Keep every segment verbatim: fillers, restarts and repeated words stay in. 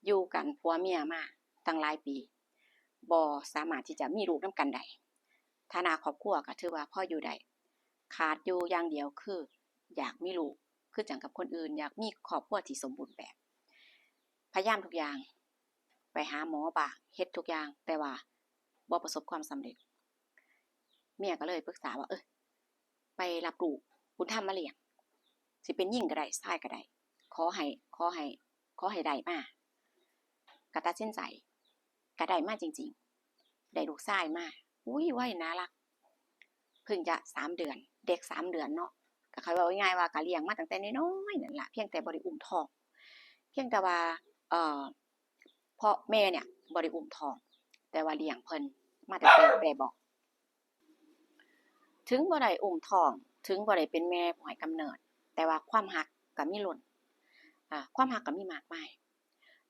อยู่กันผัวเมียมาตั้งหลายปี บ่สามารถที่จะมีลูกนำกันได้ ฐานะครอบครัวก็ถือว่าพออยู่ได้ ขาดอยู่อย่างเดียวคืออยากมีลูกคือจั่งกับคนอื่น อยากมีครอบครัวที่สมบูรณ์แบบ พยายามทุกอย่าง ไปหาหมอบ้าง เฮ็ดทุกอย่าง แต่ว่าบ่ประสบความสำเร็จ เมียก็เลยปรึกษาว่า เออ ไปรับลูกบุญธรรมมาเลี้ยง สิเป็นหญิงก็ได้ ชายก็ได้ ขอให้ ขอให้ ขอให้ได้มา ก็ตัดสินใจ ก็ได้มาจริงๆ ได้ลูกชายมา อุ้ย ไว น่ารัก เพิ่งจะสามเดือน เด็กสามเดือนเนาะ ก็เขาเว้าง่ายๆว่าก็เลี้ยงมาตั้งแต่น้อยๆ นั่นล่ะ เพียงแต่บ่ได้อุ้มท้อง เพียงแต่ว่า เอ่อ พ่อแม่เนี่ยบ่ได้อุ้มท้อง แต่ว่าเลี้ยงเพิ่นมาตั้งแต่แบบเบาะ ถึงบ่ได้อุ้มท้อง ถึงบ่ได้เป็นแม่ผู้ให้กำเนิด แต่ว่าความฮักก็มีล้น อ่า ความฮักก็มีมากมาย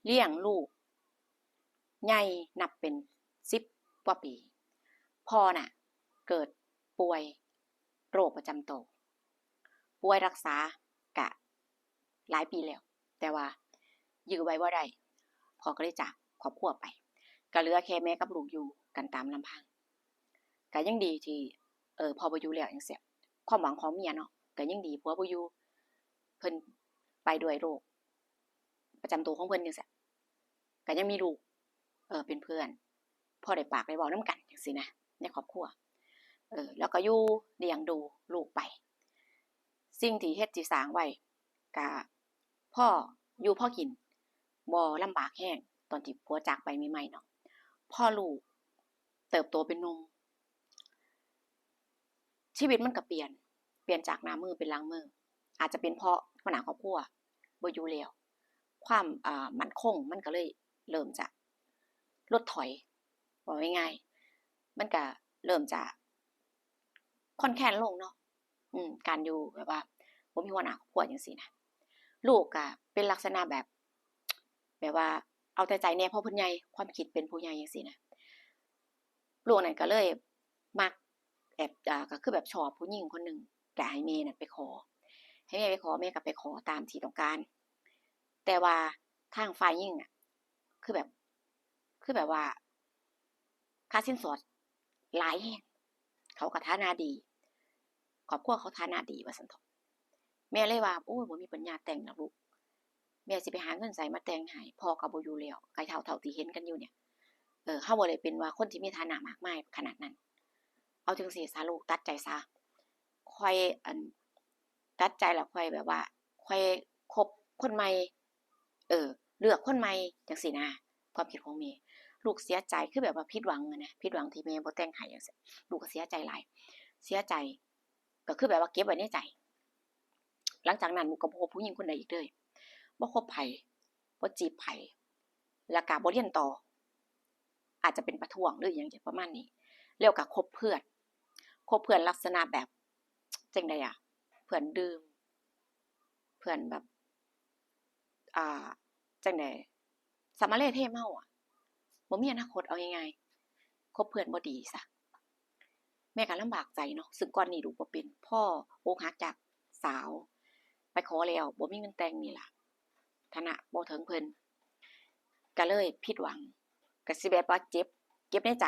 เลี้ยงลูกใหญ่นับเป็นสิบกว่าปี พ่อน่ะ เกิดป่วยโรคประจำตัว ป่วยรักษากะหลายปีแล้ว แต่ว่ายื้อไว้บ่ได้ พ่อก็เลยจากครอบครัวไป ก็เหลือแค่แม่กับลูกอยู่กันตามลำพัง ก็ยังดีที่ เออ พ่อบ่อยู่แล้วจั่งซี้ ความหวังของเมียเนาะ ก็ยังดีผัวบ่อยู่ เพิ่นไปด้วยโรคประจำตัวของเพิ่นจั่งซี้ ก็ยังมีลูก เออ เป็นเพื่อน พอได้ปากได้เว้านำกันจั่งซี้นะ ในครอบครัว เออ แล้วก็อยู่เลี้ยงดูลูกไป สิ่งที่เฮ็ดที่สร้างไว้ ก็พออยู่พอกิน บ่ลำบากแฮง ตอนที่ผัวจากไปใหม่ๆ เนาะ พอลูกเติบโตเป็นหนุ่ม ชีวิตมันก็เปลี่ยน เปลี่ยนจากหน้ามือเป็นหลังมือ อาจจะเป็นเพราะหัวหน้าครอบครัวบ่อยู่แล้ว ความ อ่า มั่นคงมันก็เลยเริ่มจะลดถอย เว้าง่ายๆ มันก็เริ่มจะคลอนแคลนลงเนาะ อืม การอยู่แบบว่าบ่มีหัวหน้าครอบครัวจั่งซี้นะ ลูกก็เป็นลักษณะแบบ แบบว่าเอาแต่ใจแหน่ พอเพิ่นใหญ่ ความคิดเป็นผู้ใหญ่จั่งซี้นะ ลูกนั่นก็เลยมักแอบ อ่า ก็คือแบบชอบผู้หญิงคนหนึ่ง ก็ให้แม่นั่นไปขอ ให้แม่ไปขอ แม่ก็ไปขอตามที่ต้องการ แต่ว่าทางฝ่ายหญิงน่ะ คือแบบ คือแบบว่า ค่าสินสอดหลายแฮง เขาก็ฐานะดี ครอบครัวเขาฐานะดีว่าซั่นเถาะ แม่เลยว่า โอ้ย บ่มีปัญญาแต่งดอกลูก แม่สิไปหาเงินไสมาแต่งให้ พ่อก็บ่อยู่แล้ว ก็เท่า เท่าที่เห็นกันอยู่เนี่ย เออ เฮาบ่ได้เป็นว่าคนที่มีฐานะมากมายขนาดนั้น เอาจั่งซี้ซะลูก ตัดใจซะ ค่อย อัน ตัดใจแล้วค่อยแบบว่า ค่อยคบคนใหม่ เออ เลือกคนใหม่จั่งซี้นะ ความคิดของแม่ ลูกเสียใจ คือแบบว่าผิดหวังอะนะ ผิดหวังที่แม่บ่แต่งให้จั่งซี้ ลูกก็เสียใจหลาย เสียใจ ก็คือแบบว่าเก็บไว้ในใจ หลังจากนั้นลูกก็บ่คบผู้หญิงคนใดอีกเลย บ่คบไผ บ่จีบไผ แล้วก็บ่เรียนต่อ อาจจะเป็นประท้วงหรืออิหยังประมาณนี้ แล้วก็คบเพื่อน คบเพื่อนลักษณะแบบ จั่งใดอะ เพื่อนดื่ม เพื่อนแบบ อ่า จั่งใด สำมะเลเทเมาอะ บ่มีอนาคต เอาง่ายๆ คบเพื่อนบ่ดีซะ แม่ก็ลำบากใจเนาะ ซึ่งก่อนนี้ลูกบ่เป็น พออกหักจากสาว ไปขอแล้ว บ่มีเงินแต่งนี่ล่ะ ฐานะบ่ถึงเพิ่น ก็เลยผิดหวัง ก็สิแบบว่าเจ็บ เก็บในใจ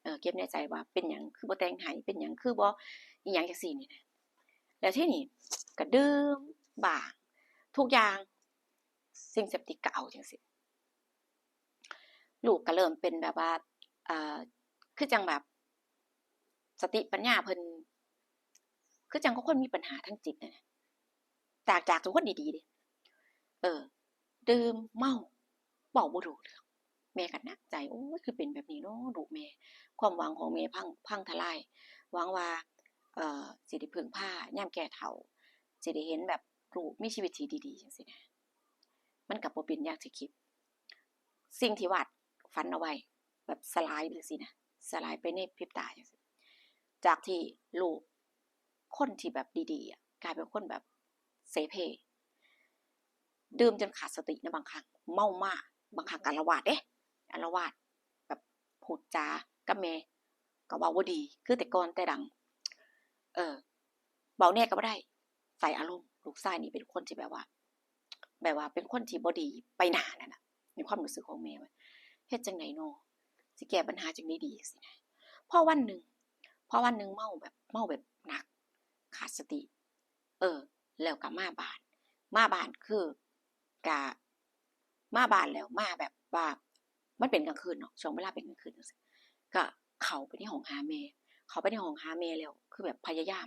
เออ เก็บในใจว่าเป็นหยังคือบ่แต่งให้ เป็นหยังคือบ่อิหยังจั่งซี้นี่นะ แล้วทีนี้ก็ดื่มบ้าง ทุกอย่าง สิ่งเสพติดก็เอาจั่งซี้ ลูกก็เริ่มเป็นแบบว่า เอ่อ คือจั่งแบบ สติปัญญาเพิ่น คือจั่งกับคนมีปัญหาทางจิตนั่นน่ะ จาก จากเป็นคนดีๆ เด้ เออ ดื่มเมา เว้าบ่รู้เรื่อง แม่ก็หนักใจ โอ้ย คือเป็นแบบนี้เนาะลูกแม่ ความหวังของแม่พัง พังทลาย หวังว่า เอ่อ สิได้พึ่งพายามแก่เฒ่า สิได้เห็นแบบลูกมีชีวิตที่ดีๆ จั่งซี้นะ มันก็บ่เป็นอย่างที่คิด สิ่งที่วาดฝันเอาไว้ แบบสลายไปจั่งซี้นะ สลายไปในพริบตาจั่งซี้ จากที่ลูกคนที่แบบดีๆอะ กลายเป็นคนแบบเสเพ ดื่มจนขาดสตินะบางครั้ง เมามา บางครั้งก็อาละวาดเด้ อาละวาด แบบพูดจากับแม่ก็เว้าบ่ดี คือแต่ก่อนแต่ดัง เออ เว้าแหน่ก็บ่ได้ ใส่อารมณ์ ลูกชายนี่เป็นคนที่แบบว่า แบบว่าเป็นคนที่บ่ดีไปหน้านั่นน่ะ ใน ความรู้สึกของแม่ว่า เฮ็ดจั่งใดน้อ สิแก้ปัญหาจั่งใดดีจั่งซี้นะ พอวันหนึ่ง พอวันหนึ่งเมาแบบ เมาแบบหนัก ขาดสติ เออ แล้วก็มาบ้าน มาบ้านคือ กะ มาบ้านแล้วมาแบบว่า มันเป็นกลางคืนเนาะ ช่วงเวลาเป็นกลางคืนจั่งซี้ ก็เข้าไปในห้องหาแม่ เข้าไปในห้องหาแม่แล้ว คือแบบพยายาม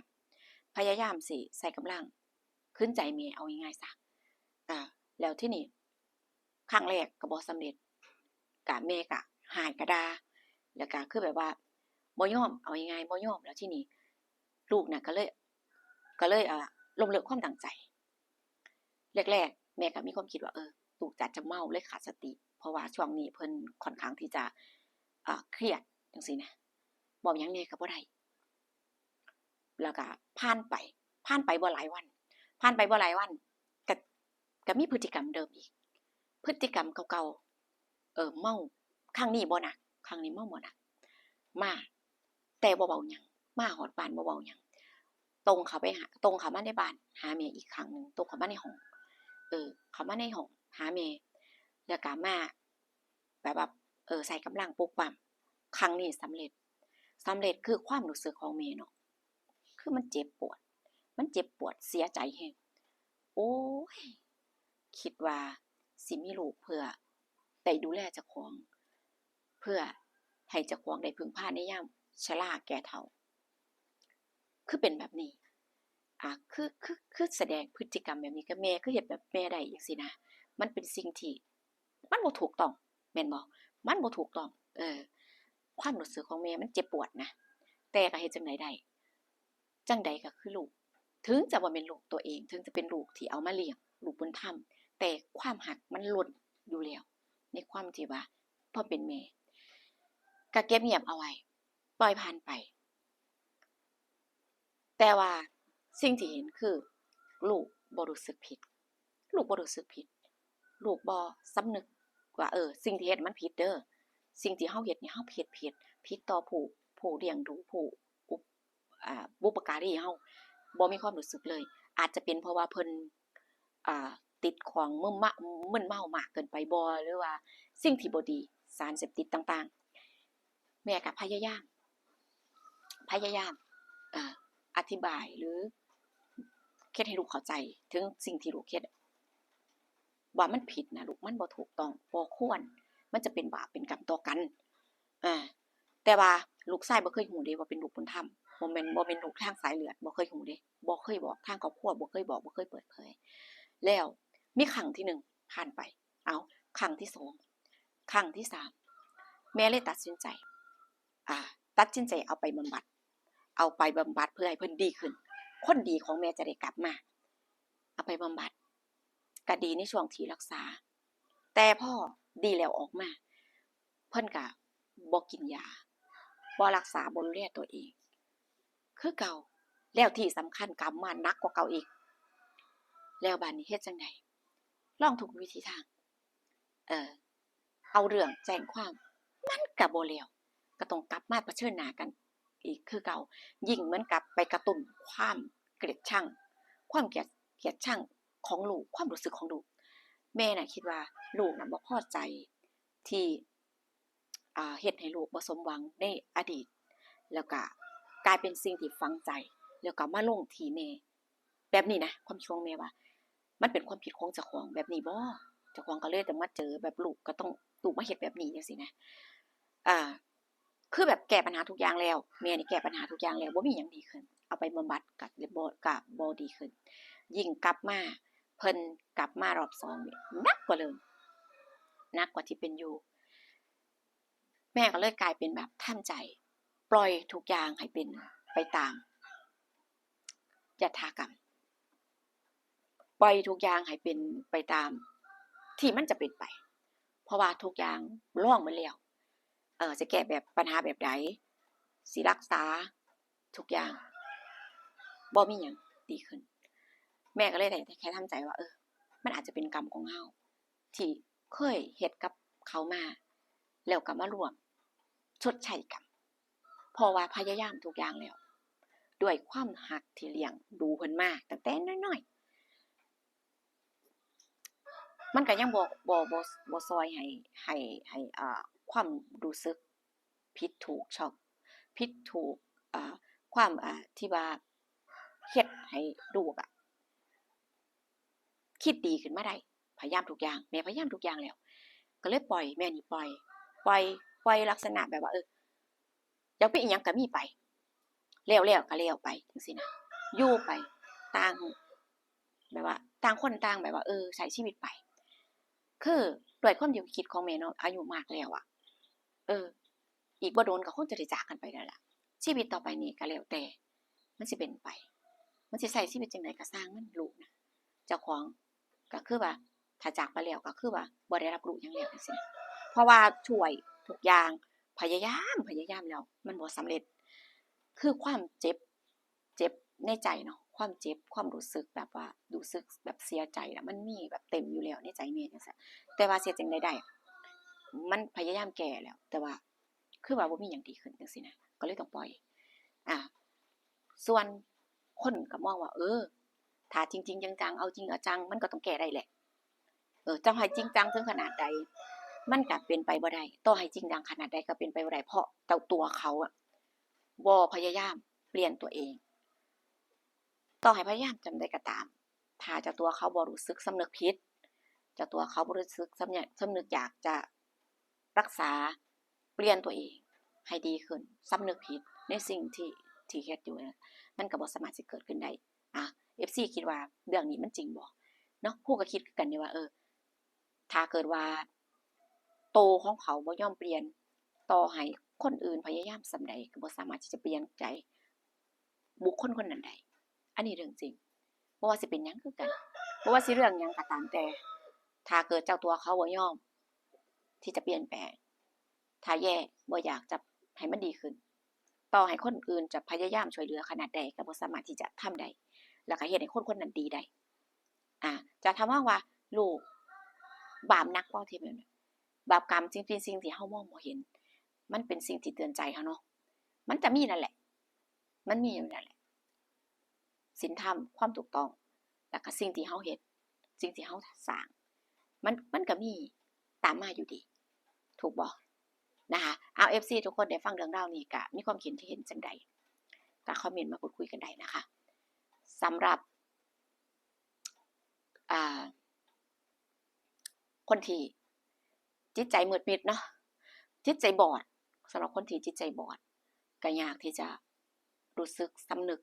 พยายามสิใส่กำลัง ขืนใจแม่ เอาง่ายๆซะ อ่า แล้วทีนี้ ครั้งแรกก็บ่สำเร็จ กะแม่กะฮ้ายกะด่า แล้วกะคือแบบว่าบ่ยอม เอาง่ายๆบ่ยอม แล้วทีนี้ ลูกน่ะก็เลย ก็เลย อ่า ล้มเลิกความตั้งใจ แรกๆ แม่ก็มีความคิดว่า เออ ลูกอาจจะเมาเลยขาดสติ เพราะว่าช่วงนี้เพิ่นค่อนข้างที่จะ อ่า เครียดจั่งซี้นะ เว้าหยังแหน่ก็บ่ได้ แล้วก็ผ่านไป ผ่านไปบ่หลายวัน ผ่านไปบ่หลายวัน ก็ ก็มีพฤติกรรมเดิมอีก พฤติกรรมเก่าๆ เออ เมา ครั้งนี้บ่หนัก ครั้งนี้เมาบ่หนัก มา แต่บ่เว้าหยัง มาฮอดบ้านบ่เว้าหยัง ตรงเข้าไปหา ตรงเข้ามาในบ้านหาแม่อีกครั้งหนึ่ง ตรงเข้ามาในห้อง เออ เข้ามาในห้องหาแม่ แล้วก็มา แบบว่า เออ ใส่กำลังปลุกปล้ำ ครั้งนี้สำเร็จ สำเร็จคือความรู้สึกของแม่เนาะ คือมันเจ็บปวด มันเจ็บปวดเสียใจแฮง โอ้ย คิดว่าสิมีลูกเพื่อได้ดูแลเจ้าของ เพื่อให้เจ้าของได้พึ่งพาในยามชราแก่เฒ่า คือเป็นแบบนี้ อ่ะ คือ คือ คือแสดงพฤติกรรมแบบนี้กับแม่ คือเฮ็ดแบบแม่ได้จั่งซี้นะ มันเป็นสิ่งที่ มันบ่ถูกต้อง แม่นบ่ มันบ่ถูกต้อง เออ ความรู้สึกของแม่มันเจ็บปวดนะ แต่ก็เฮ็ดจั่งใดได้ จั่งใดก็คือลูก ถึงจะบ่แม่นลูกตัวเอง ถึงจะเป็นลูกที่เอามาเลี้ยง ลูกบุญธรรม แต่ความฮักมันล้นอยู่แล้ว ในความที่ว่าพอเป็นแม่ ก็เก็บเงียบเอาไว้ ปล่อยผ่านไป แต่ว่าสิ่งที่เห็นคือ ลูกบ่รู้สึกผิด ลูกบ่รู้สึกผิด ลูกบ่สำนึกว่า เออ สิ่งที่เฮ็ดมันผิดเด้อ สิ่งที่เฮาเฮ็ดนี่เฮาเฮ็ดผิด ผิดต่อผู้ ผู้เลี้ยงดู ผู้อุป อ่า บุปการีเฮา บ่มีความรู้สึกเลย อาจจะเป็นเพราะว่าเพิ่น อ่า ติดของมึนเมา มึนเมามากเกินไปบ่ หรือว่าสิ่งที่บ่ดี สารเสพติดต่างๆ แม่ก็พยายาม พยายาม อ่า อธิบายหรือเฮ็ดให้ลูกเข้าใจถึงสิ่งที่ลูกเฮ็ด ว่ามันผิดนะลูก มันบ่ถูกต้อง บ่ควร มันจะเป็นบาปเป็นกรรมต่อกัน อ่า แต่ว่าลูกชายบ่เคยฮู้เด้ว่าเป็นลูกบุญธรรม บ่แม่น บ่แม่นลูกทางสายเลือด บ่เคยฮู้เด้ บ่เคยบอกทางครอบครัว บ่เคยบอก บ่เคยเปิดเผย แล้วมีครั้งที่หนึ่งผ่านไป เอา ครั้งที่สอง ครั้งที่สาม แม่เลยตัดสินใจ อ่า ตัดสินใจเอาไปบำบัด เอาไปบำบัดเพื่อให้เพิ่นดีขึ้น คนดีของแม่จะได้กลับมา เอาไปบำบัด ก็ดีในช่วงที่รักษา แต่พอดีแล้วออกมา เพิ่นก็บ่กินยา บ่รักษา บ่ดูแลตัวเอง คือเก่า แล้วที่สำคัญกลับมาหนักกว่าเก่าอีก แล้วบาดนี้เฮ็ดจั่งใด ลองทุกวิธีทาง เออ เอาเรื่องแจ้งความ มันก็บ่แล้ว ก็ต้องกลับมาเผชิญหน้ากันอีกคือเก่า ยิ่งเหมือนกับไปกระตุ้นความเกลียดชัง ความเกลียด เกลียดชังของลูก ความรู้สึกของลูก แม่น่ะคิดว่าลูกน่ะบ่พอใจที่ อ่า เฮ็ดให้ลูกบ่สมหวังในอดีต แล้วก็กลายเป็นสิ่งที่ฝังใจ แล้วก็มาลงที่แม่ แบบนี้นะ ความคิดของแม่ว่า มันเป็นความผิดของเจ้าของแบบนี้บ่ เจ้าของก็เลยต้องมาเจอแบบลูกก็ต้อง ลูกมาเฮ็ดแบบนี้จั่งซี้นะ อ่า คือแบบแก้ปัญหาทุกอย่างแล้ว แม่นี่แก้ปัญหาทุกอย่างแล้ว บ่มีหยังดีขึ้น เอาไปบำบัดก็บ่ ก็บ่ดีขึ้น ยิ่งกลับมา เพิ่นกลับมารอบสองนี่หนักกว่าเดิม หนักกว่าที่เป็นอยู่ แม่ก็เลยกลายเป็นแบบทำใจ ปล่อยทุกอย่างให้เป็นไปตามยถากรรม ปล่อยทุกอย่างให้เป็นไปตามที่มันจะเป็นไป เพราะว่าทุกอย่างลองมาแล้ว เอ่อ จะแก้แบบปัญหาแบบใด สิรักษา ทุกอย่าง บ่มีหยังดีขึ้น แม่ก็เลยได้แค่ทำใจว่า เออ มันอาจจะเป็นกรรมของเฮา ที่เคยเฮ็ดกับเขามา แล้วก็มาร่วมชดใช้กรรม เพราะว่าพยายามทุกอย่างแล้ว ด้วยความฮักที่เลี้ยงดูเพิ่นมาตั้งแต่น้อยๆ มันก็ยังบ่ บ่ บ่ บ่ซ่อยให้ ให้ ให้ อ่า ความรู้สึกผิดถูก ชอบผิดถูก อ่า ความ อ่า ที่ว่าเฮ็ดให้ลูกอะ คิดดีขึ้นมาได้ พยายามทุกอย่าง แม่พยายามทุกอย่างแล้ว ก็เลยปล่อย แม่นี่ปล่อย ปล่อย ปล่อยลักษณะแบบว่า เออ อยากมีอิหยังก็มีไป แล้ว แล้วก็แล้วไปจั่งซี้นะ อยู่ไป ต่าง แบบว่า ต่างคนต่างแบบว่า เออ ใช้ชีวิตไป คือด้วยความที่คิดของแม่เนาะ อายุมากแล้วอะ เออ อีกบ่โดนก็คงจะได้จากกันไปแล้วล่ะ ชีวิตต่อไปนี่ก็แล้วแต่มันสิเป็นไป มันสิใช้ชีวิตจั่งใดก็ซ่างมัน ลูกนะ เจ้าของก็คือว่า ถ้าจากไปแล้วก็คือว่าบ่ได้รับรู้หยังแล้วจั่งซี้นะ เพราะว่าช่วยทุกอย่าง พยายาม พยายามแล้ว มันบ่สำเร็จ คือความเจ็บ เจ็บในใจเนาะ ความเจ็บ ความรู้สึกแบบว่า รู้สึกแบบเสียใจน่ะ มันมีแบบเต็มอยู่แล้วในใจแม่จั่งซี้ แต่ว่าสิเฮ็ดจั่งใดได้ มันพยายามแก้แล้ว แต่ว่าคือว่าบ่มีหยังดีขึ้นจั่งซี้นะ ก็เลยต้องปล่อย อ่า ส่วนคนก็มองว่า เออ ถ้าจริงๆ จังๆ เอาจริงเอาจัง มันก็ต้องแก้ได้แหละ เออ เจ้าให้จริงจังถึงขนาดใด มันก็เป็นไปบ่ได้ ต่อให้จริงจังขนาดใดก็เป็นไปบ่ได้ เพราะเจ้าตัวเขาอะ บ่พยายามเปลี่ยนตัวเอง ต่อให้พยายามจำได้ก็ตาม ถ้าเจ้าตัวเขาบ่รู้สึกสำนึกผิด เจ้าตัวเขาบ่รู้สึกสำนึก สำนึกอยากจะรักษา เปลี่ยนตัวเองให้ดีขึ้น สำนึกผิดในสิ่งที่ ที่เฮ็ดอยู่นะ มันก็บ่สามารถสิเกิดขึ้นได้ อ่ะ เอฟซี คิดว่าเรื่องนี้มันจริงบ่ เนาะ ครูก็คิดคือกันนี่ว่า เออ ถ้าเกิดว่าโตของเขาบ่ยอมเปลี่ยน ต่อให้คนอื่นพยายามส่ำใดก็บ่สามารถที่จะเปลี่ยนใจบุคคลคนนั้นได้ อันนี้เรื่องจริง บ่ว่าสิเป็นหยังคือกัน บ่ว่าสิเรื่องหยังก็ตามแต่ ถ้าเกิดเจ้าตัวเขาบ่ยอมที่จะเปลี่ยนแปลง ถ้าแย่บ่อยากจะให้มันดีขึ้น ต่อให้คนอื่นจะพยายามช่วยเหลือขนาดใดก็บ่สามารถที่จะทำได้ แล้วก็เฮ็ดให้คนคนนั้นดีได้ อ่า จะถามว่า ว่าลูกบาปหนักบ่ที่แบบ บาปกรรม สิ่งที่ สิ่งที่เฮามองบ่เห็น มันเป็นสิ่งที่เตือนใจเฮาเนาะ มันจะมีนั่นแหละ มันมีอยู่นั่นแหละ ศีลธรรม ความถูกต้อง แล้วก็สิ่งที่เฮาเฮ็ด สิ่งที่เฮาสร้าง มัน มันก็มีตามมาอยู่ดี ถูกบ่ นะคะ เอา เอฟซี ทุกคนได้ฟังเรื่องราวนี้ก็มีความคิดเห็นจั่งใด ก็คอมเมนต์มาพูดคุยกันได้นะคะ สำหรับ อ่า คนที่จิตใจมืดมิดเนาะ จิตใจบอด สำหรับคนที่จิตใจบอด ก็ยากที่จะรู้สึกสำนึก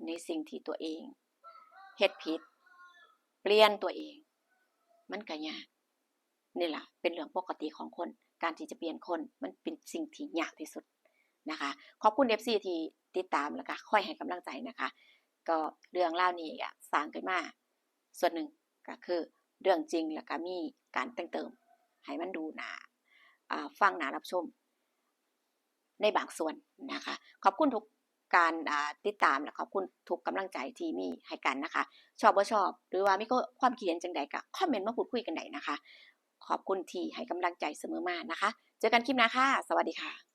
ในสิ่งที่ตัวเองเฮ็ดผิด เปลี่ยนตัวเอง มันก็ยาก นี่ล่ะเป็นเรื่องปกติของคน การที่จะเปลี่ยนคนมันเป็นสิ่งที่ยากที่สุดนะคะ ขอบคุณ เอฟซี ที่ติดตามแล้วก็คอยให้กำลังใจนะคะ ก็เรื่องราวนี้ก็สร้างขึ้นมาส่วนหนึ่งก็คือเรื่องจริง แล้วก็มีการแต่งเติมให้มันดูน่า อ่า ฟังน่ารับชม ในบางส่วนนะคะ ขอบคุณทุกการ อ่า ติดตาม และขอบคุณทุกกำลังใจที่มีให้กันนะคะ ชอบบ่ชอบ หรือว่ามีความคิดเห็นจั่งใดก็คอมเมนต์มาพูดคุยกันได้นะคะ ขอบคุณที่ให้กำลังใจเสมอมานะคะ เจอกันคลิปหน้าค่ะ สวัสดีค่ะ